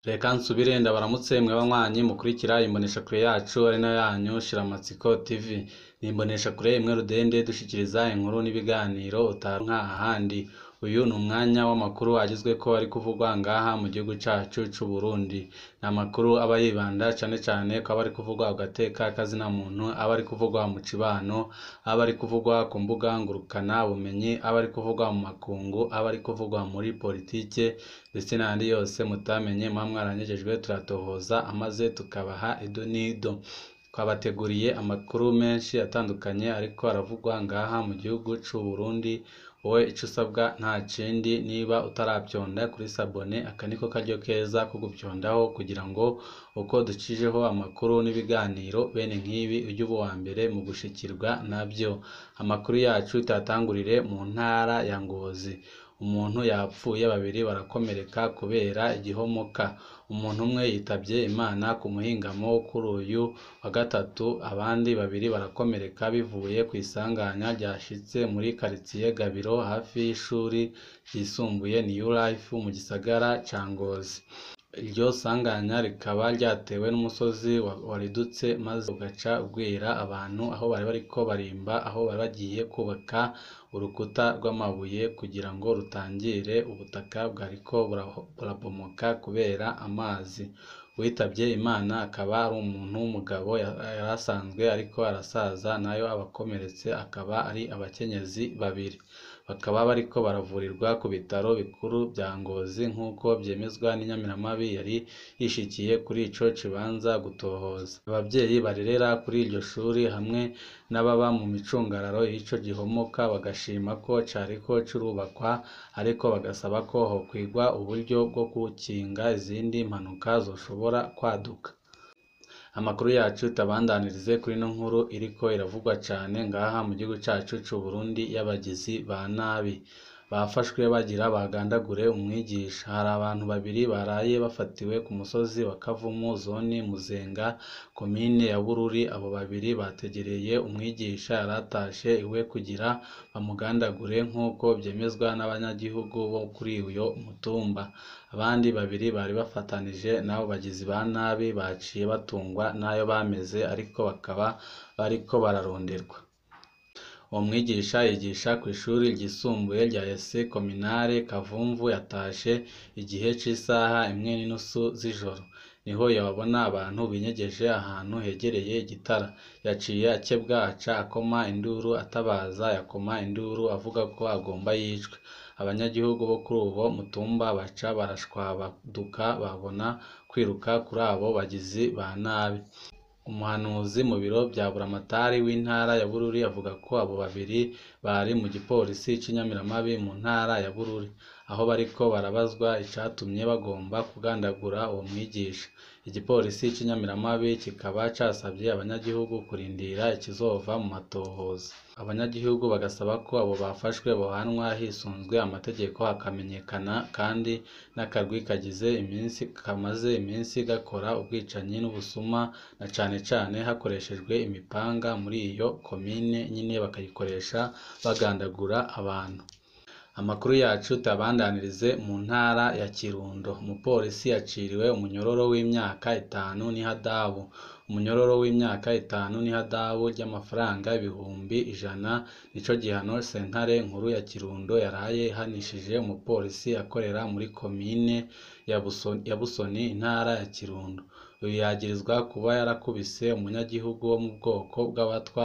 Reka nsubire ndabaramutse mwe banywanyi mukurikira imboneshakure yacu ari nayo yanyu Shiramatsiko TV. Ni imboneshakure imwe rudende dushikiriza inkuru n'ibiganiro utaronka ahandi. Uyu ni umwanya w'amakuru agezweko ari kuvugwa ngaha mu gihugu cacu c'Uburundi. Ni amakuru aba yibanda cane cane ko aba ari kuvugwa ku gateka kazina muntu, aba ari kuvugwa mu cibano, aba ari kuvugwa ku mbuga ngurukana bumenyi, aba ari kuvugwa mu makungu, aba ari kuvugwa muri politike ndetse n'ayandi yose mutamenye muba mwaranyejejwe turatohoza amaze tukabaha ido n'ido. Twabateguriye amakuru menshi atandukanye ariko aravugwa ngaha mu gihugu c'Uburundi. Wowe ico usabwa nta kindi, niba utaravyonda kuri sabone, aka niko karyo keza ko gupyondaho kugira ngo uko ducijeho amakuru n'ibiganiro bene nk'ibi ujye uba uwa mbere mu gushikirwa navyo. Amakuru yacu tuyatangurire mu ntara ya Ngozi. Umuntu yapfuye, babiri barakomereka kubera igihomoka. Umuntu umwe yitavye Imana ku muhingamo wo kuri uyu wa gatatu, abandi babiri barakomereka bivuye kw'isanganya ryashitse muri karitiye Gabiro hafi y'ishuri ryisumbuye New Life mu gisagara ca Ngozi. Iryo sanganya rikaba ryatewe n'umusozi waridutse maze ugaca ugwira abantu aho bari bariko barimba aho bari bagiye kubaka urukuta rw'amabuye kugira ngo rutangire ubutaka bwariko burabomoka kubera amazi. Uwitavye Imana akaba ari umuntu w'umugabo yari asanzwe ariko arasaza, nayo abakomeretse akaba ari abakenyezi babiri. Bakaba bariko baravurirwa ku bitaro bikuru vya Ngozi nk'uko vyemezwa n'inyamiramabi yari yishikiye kuri ico kibanza gutohoza. Abavyeyi barerera kuri iryo shuri hamwe n'ababa mu micungararo y'ico gihomoka bagashima ko cariko curubakwa, ariko bagasaba ko hokwigwa uburyo bwo gukinga izindi mpanuka zoshobora kwaduka. Amakuru yacu tuyabandanirize kuri ino nkuru iriko iravugwa cane ngaha mu gihugu cacu c'Uburundi y'abagizi ba nabi. Bafashwe bagira bagandagure umwigisha. Hari abantu babiri baraye bafatiwe ku musozi wa Kavumu, zone Muzenga, komine ya Bururi. Abo babiri bategereye umwigisha yaratashe iwe kugira bamugandagure nk'uko vyemezwa n'abanyagihugu bo kuri uyo mutumba. Abandi babiri bari bafatanije n'abo bagizi ba nabi baciye batungwa n'ayo bameze, ariko bakaba bariko bararonderwa. Uwo mwigisha yigisha kw'ishuri ryisumbuye rya Lycée Communale Kavumvu, yatashe igihe c'isaha 1:30 z'ijoro. Niho yabona abantu binyegeje ahantu hegereye igitara. Yaciye akebwa aca akoma induru atabaza, yakoma induru avuga ko agomba yicwe. Abanyagihugu bo kuri uwo mutumba baca barashwabaduka babona kwiruka kuri abo bagizi ba nabi. Umuhanuzi mu biro vya Buramatari w'intara ya Bururi avuga ko abo babiri bari mu gipolisi c'inyamiramabi mu ntara ya Bururi, aho bariko barabazwa icatumye bagomba kugandagura uwo mwigisha. Igipolisi c'inyamiramabi kikaba casavye abanyagihugu kurindira ikizova mu matohoza. Abanyagihugu bagasaba ko abo bafashwe bohanwa hisunzwe amategeko, hakamenyekana kandi n'akarwi kagize iminsi kamaze iminsi gakora ubwicanyi n'ubusuma, na cane cane hakoreshejwe imipanga muri iyo komine nyene bakayikoresha bagandagura abantu. Amakuru yacu tuyabandanirize mu ntara ya Kirundo. Umupolisi yaciriwe umunyororo w'imyaka 5 n'ihadabu. Umunyororo w'imyaka 5 n'ihadabu ry'amafaranga 100,000 nico gihano sentare nkuru ya Kirundo yaraye ihanishije umupolisi akorera muri komine ya Busoni, intara ya Kirundo. Uyu yagirizwa kuba yarakubise umunyagihugu wo mu bwoko bw'abatwa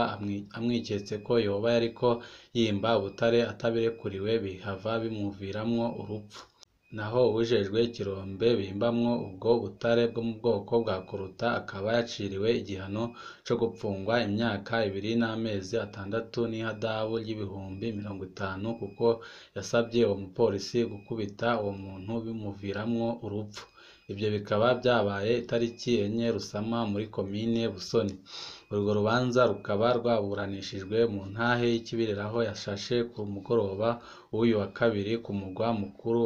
amwiketse ko yoba yariko yimba ubutare atabirekuriwe, bihava bimuviramwo urupfu. Naho uwujejwe ikirombe bimbamwo ubwo butare bwo mu bwoko bwa Koruta akaba yaciriwe igihano co gupfungwa imyaka 2 n'amezi 6 n'ihadabu ry'50,000 kuko yasavye uwo mupolisi gukubita uwo muntu bimuviramwo urupfu. Ivyo bikaba vyabaye itariki 4 Rusama muri komine Busoni. Urwo rubanza rukaba rwaburanishijwe mu ntahe y'ikibiriraho yashashe ku mugoroba w'uyu wa kabiri ku mugwa mukuru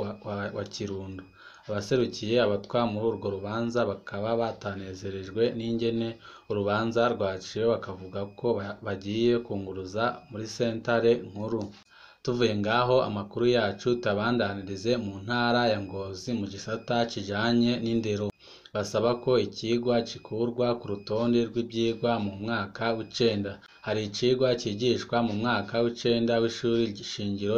wa Kirundo. Abaserukiye abatwa muri urwo rubanza bakaba batanezerejwe n'ingene urubanza rwaciwe, bakavuga ko bagiye kunguruza muri sentare nkuru. Tuvuye ngaho amakuru yacu tuyabandanirize mu ntara ya Ngozi mu gisata kijanye n'indero. Basaba ko icigwa gikurwa ku rutonde rw'ivyigwa mu mwaka w'icenda. Hari icigwa cigishwa mu mwaka w'icenda w'ishuri shingiro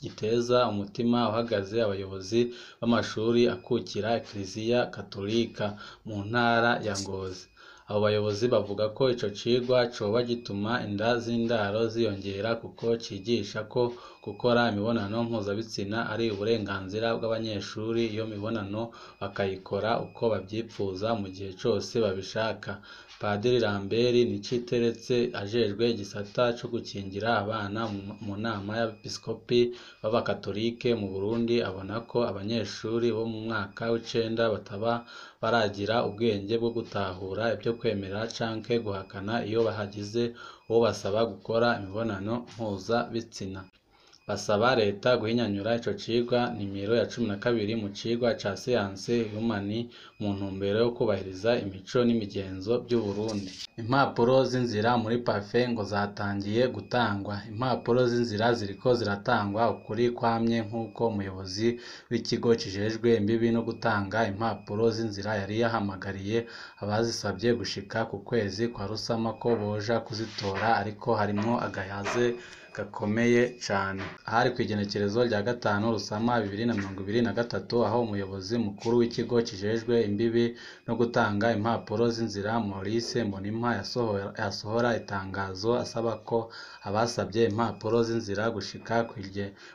giteza umutima uhagaze abayobozi b'amashuri akukira Ekleziya Katolika mu ntara ya Ngozi. Abo bayobozi bavuga ko ico cigwa coba gituma inda z'indaro ziyongera kuko cigisha ko gukora imibonano mpuzabitsina ari uburenganzira bw'abanyeshuri, iyo mibonano bakayikora uko bavyipfuza mu gihe cose babishaka. Padiri Lambert Niciteretse ajejwe igisata co gukingira abana mu nama y'abepiskopi b'abakatolike mu Burundi abona ko abanyeshuri bo mu mwaka w'icenda bataba baragira ubwenge bwo gutahura ivyo kwemera canke guhakana iyo hagize uwo basaba gukora imibonano mpuzabitsina. Basaba leta guhinyanyura ico cigwa nimero ya 12 mu cigwa ca siyanse humani mu ntumbero yo kubahiriza imico n'imigenzo vy'Uburundi. Impapuro z'inzira muri pafe ngo zatangiye gutangwa. Impapuro z'inzira ziriko ziratangwa ukuri kwamye nk'uko umuyobozi w'ikigo kijejwe imbibi no gutanga impapuro z'inzira yari yahamagariye abazisabye gushika ku kwezi kwa Rusama ko boja kuzitora, ariko harimwo agahaze gakomeye cane. Hari kw'igenekerezo rya 5 Rusama 2023 aho umuyobozi mukuru w'ikigo kijejwe imbibi no gutanga impapuro z'inzira Maurice Mbonimpa yasohora itangazo asaba ko abasabye impapuro z'inzira gushika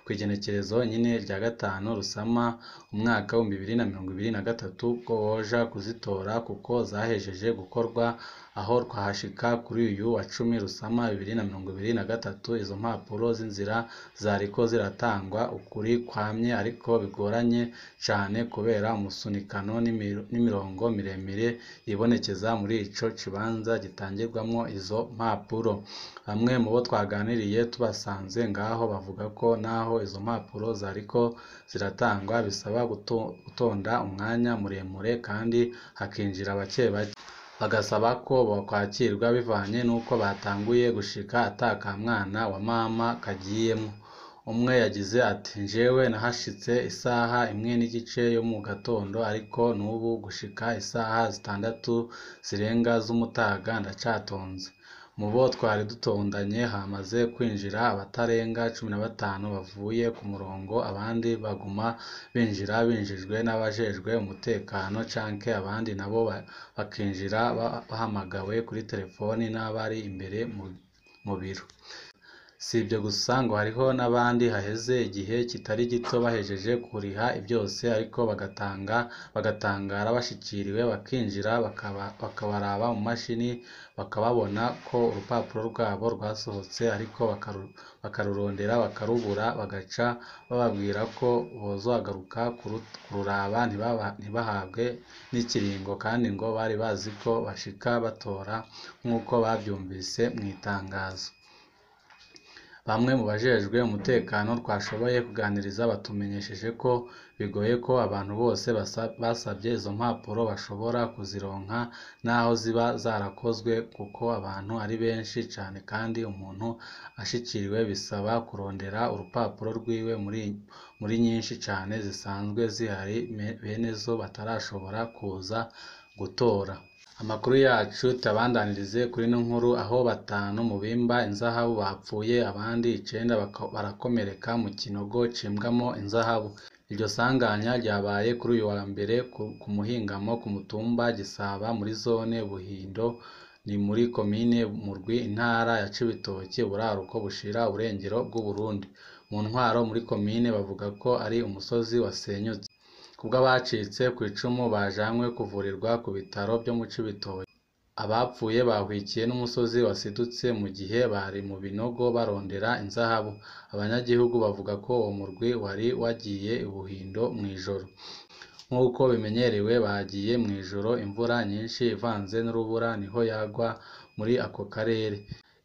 kw'igenekerezo nyene rya 5 Rusama umwaka w'ibihumbi bibiri na mirongo ibiri na gatatu ko boja kuzitora kuko zahejeje gukorwa. Aho twahashika kuri uyu wa 10 Rusama 2023 izo mpapuro z'inzira zariko ziratangwa ukuri kwamye, ariko bigoranye cane kubera umusunikano n'imirongo miremire yibonekeza muri ico kibanza gitangirwamwo izo mpapuro. Bamwe mu bo twaganiriye tubasanze ngaho bavuga ko naho izo mpapuro zariko ziratangwa bisaba gutonda umwanya muremure kandi hakinjira bake bake, bagasaba ko bokwakirwa bivanye n'uko batanguye gushika ata kamwana wa mama kagiyemwo. Umwe yagize ati: "Jewe nahashitse isaha 1:15 yo mu gatondo, ariko n'ubu gushika isaha 6 zirenga z'umutaga ndacatonze. Mu bo twari dutondanye hamaze kwinjira abatarenga 15 bavuye ku murongo, abandi baguma binjira binjijwe n'abajejwe umutekano canke abandi nabo bakinjira bahamagawe kuri telefoni n'abari imbere mu biro." Si ibyo gusa ngo hariho n'abandi haheze igihe kitari gito bahejeje kuriha byose, ariko bagatangara bashikiriwe bakinjira bakabaraba mu mashini bakababona ko urupapuro rwabo rwasohotse, ariko bakarurondera bakarubura, bagaca bababwira ko bozogaruka kururaba ntibahabwe n'ikiringo, kandi ngo bari bazi ko bashika batora nk'uko bavyumvise mw'itangazo. Bamwe mu bajejwe umutekano twashoboye kuganiriza batumenyesheje ko bigoye ko abantu bose basabye izo mpapuro bashobora kuzironka naho ziba zarakozwe, kuko abantu ari benshi cane kandi umuntu ashikiriwe bisaba kurondera urupapuro rwiwe muri nyinshi cane zisanzwe zihari benezo batarashobora kuza gutora. Amakuru yacu tuyabandanirize kuri ino nkuru aho 5 mu bimba inzahabu bapfuye, abandi 9 barakomereka mu kinogo cimbwamo inzahabu. Iryo sanganya ryabaye kuri uyu wa mbere ku muhingamo ku mutumba Gisaba muri zone Buhindo, ni muri komine Murwi, intara ya Cibitoke, uburaruko bushira uburengero bw'Uburundi. Mu ntwaro muri komine bavuga ko ari umusozi wasenyutse. Kubw'abacitse kw'icumu bajanywe kuvurirwa ku bitaro vyo mu Cibitoke. Abapfuye bahwikiye n'umusozi wasidutse mu gihe bari mu binogo barondera inzahabu. Abanyagihugu bavuga ko uwo murwi wari wagiye i Buhindo mw'ijoro. Nk'uko bimenyerewe bagiye mw'ijoro, imvura nyinshi ivanze n'urubura niho yagwa muri ako karere.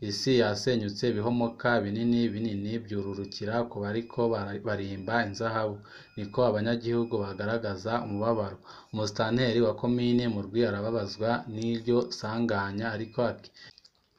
Isi yasenyutse, ibihomoka binini binini vyururukira ku bariko barimba inzahabu, niko abanyagihugu bagaragaza umubabaro. Umusitanteri wa komine Murwi arababazwa n'iryo sanganya, ariko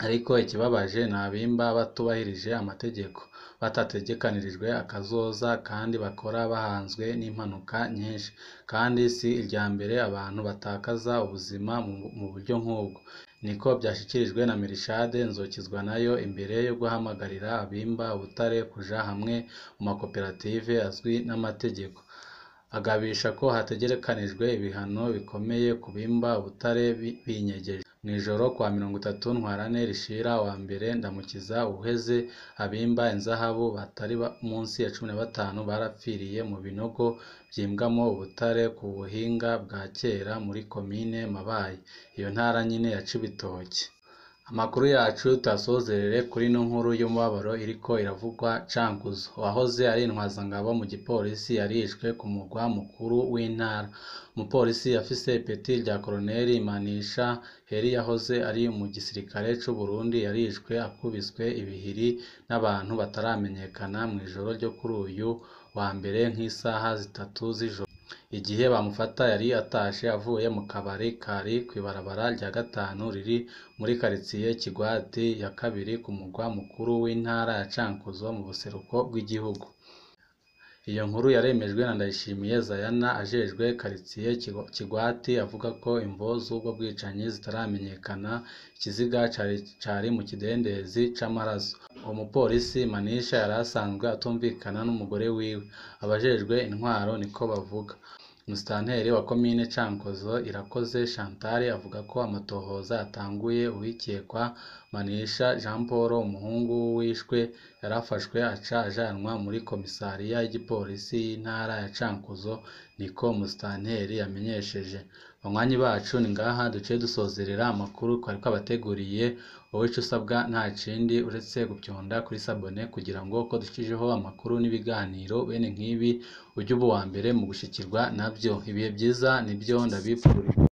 Ariko ikibabaje ni abimba batubahirije amategeko, batategekanirijwe akazoza kandi bakora bahanzwe n'impanuka nyinshi. Kandi si irya mbere abantu batakaza ubuzima mu buryo nk'ubwo. Niko byashikirijwe na Merishade Nzokizwanayo imbere yo guhamagarira abimba ubutare kuja hamwe mu makoperative azwi n'amategeko. Agabisha ko hategekanijwe ibihano bikomeye ku bimba ubutare binyegeje. Mw'ijoro kuwa 30 Ntwarante rishira wa mbere Ndamukiza uwuheze, abimba inzahabu batari munsi ya 15 barapfiriye mu binogo vyimbwamwo ubutare ku buhinga bwa kera muri komine Mabayi, iyo ntara nyene ya Cibitoke. Amakuru yacu tuyasozerere kuri ino nkuru y'umubabaro iriko iravugwa Cankuzo. Uwahoze ari intwazangabo mu gipolisi yarishwe ku mugwa mukuru w'intara. Umupolisi afise ipeti rya koloneli Manisha Heri yahoze ari mu gisirikare c'u Burundi yarishwe akubiswe ibihiri n'abantu bataramenyekana mw'ijoro ryo kuri uyu wa mbere nk'isaha 3 z'ijoro. Igihe bamufata yari atashe avuye mu kabari kari kw'ibarabara rya 5 riri muri karitsiye Kigwati ya kabiri ku mugwa mukuru w'intara ya Cankuzo mu buseruko bw'igihugu. Iyo nkuru yaremejwe na Ndayishimiye Zayana ajejwe karitsiye Kigwati avuga ko imvo z'ubwo bwicanyi zitaramenyekana, ikiziga cari mu kidendezi c'amaraso. Uwo mupolisi Manisha yari asanzwe atumvikana n'umugore wiwe, abajejwe intwaro niko bavuga. Umusitanteri wa komine Cankuzo Irakoze Chantal avuga ko amatohoza yatanguye uwikekwa Manisha Jean Paul umuhungu w'uwishwe yarafashwe aca ajanwa muri komisariya y'igipolisi y'intara ya Cankuzo, niko umusitanteri yamenyesheje. Banywanyi bacu ni ngaha duciye dusozerera amakuru twari twabateguriye, wowe ico usabwa nta kindi uretse gupyonda kuri sabone kugira ngo uko dushijeho amakuru n'ibiganiro bene nk'ibi ujye uba uwa mbere mu gushikirwa navyo. Ibihe vyiza nivyo ndabipfurije.